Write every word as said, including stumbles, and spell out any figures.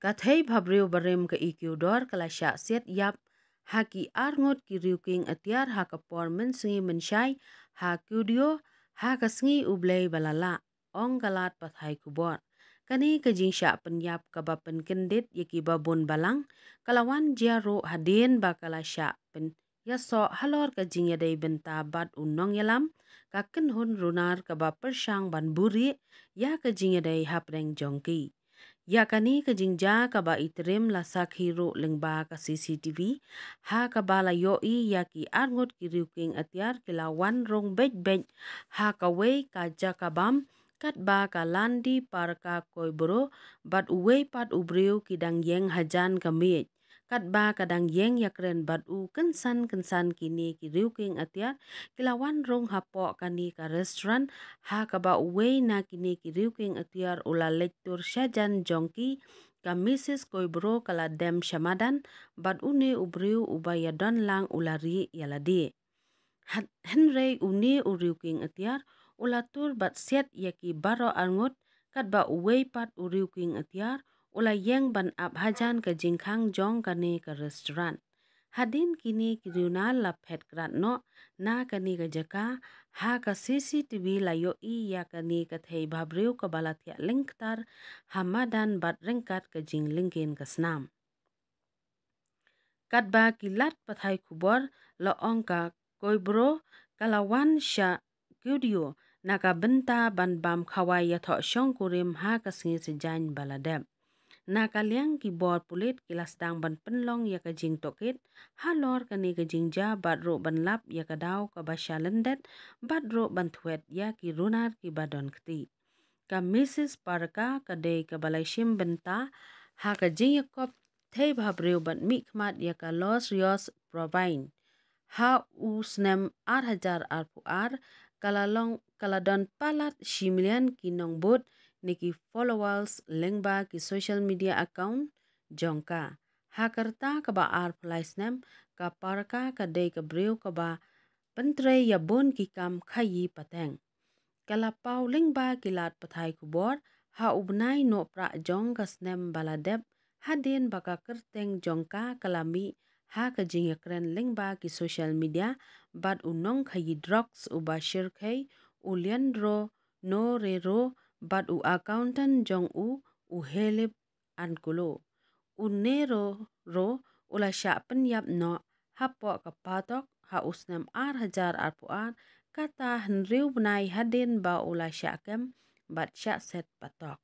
Ka thei bhabriew barim ka Ecuador ka la shah siat ïap ha ki arngut ki riewkieng atiar ha ka por mynsngi mynshai ha Quibdó ha ka sngi U Blei ba la lah, ong ka lad pathai khubor. Kane ka jingshah pynïap kaba pynkyndit ïa ki babun balang ka la wan jia ruh hadien ba ka la shah pynïasoh halor ka jingïadei bynta bad u nongïalam ka kynhun runar kaba pyrshang ban buhrieh ïa ka jingïadei hapdeng jong ki. Ïa kane ka jingjia kaba itriem la sakhi ruh lyngba ka C C T V ha kaba la ïohi ïa ki arngut ki riewkieng atiar ki la wan rung beit beit ha kawei ka jaka bam katba ka Landy Parka Quibdó bad uwei pat u briew ki dang ïeng hajan ka miej. Katba ka dang ïeng ïakren bad u kynsan kynsan kine ki riewkieng atiar ki la wan rung hapoh kane ka restaurant ha kaba uwei na kine ki riewkieng atiar u la leit tur shajan jong ki, ka Missus Quibdó ka la dem sha madan bad une u briew uba ïadon lang u la rieh ïa lade. Hynrei une u riewkieng atiar u la tur bad siat ïa ki baroh arngut, katba uwei pat u riewkieng atiar u la ïeng ban ap hajan ka jingkhang jong kane ka restaurant. Hadien kine ki riewnar la phet krad noh na kane ka jaka, ha ka C C T V la ïohi ïa kane ka thei bhabriew kaba la thiah lyngktar ha madan bad ryngkat ka jinglyngkhein ka snam. Katba ki lad pathai khubor la ong ka Quibdó ka la wan sha Quibdó na ka bynta ban bam khawai ïathoh shongkurim ha ka sngi Saitjaiñ ba la dep. Na ka liang ki bor pulit ki la sdang ban pynlong ïa ka jingtohkit halor kane ka jingjia bad ruh ban lap ïa ka daw kaba sha lyndet bad ruh ban thwet ïa ki runar kiba don kti. Ka Missus Parka ka dei kaba la shim bynta ha ka jingïakop thei bhabriew bad mihkhmat ïa ka Los Rios Provine. Ha u snem ar hajar arphew ar ka la long, ka la don palat shi million ki nongbud ne ki followers lyngba ki social media account jong ka. Ha ka rta kaba arphew lai snem ka Parka ka dei ka briew kaba pyntrei ïa bun ki kam khaïi pateng. Ka la paw lyngba ki lad pathai khubor ha u bnai Nohprah jong ka snem ba la dep, hadien ba ka kyrteng jong ka ka la mih ha ka jingïakren lyngba ki social media bad u nongkhaïi drugs uba shyrkhei u Leandro Norero bad u accountant jong u, u Helip Angulo. U Norero u la shah pynïap noh hapoh ka patok ha u snem ar hajar arphew ar, kata hynriew bnai hadien ba u la shah kem bad shah set patok.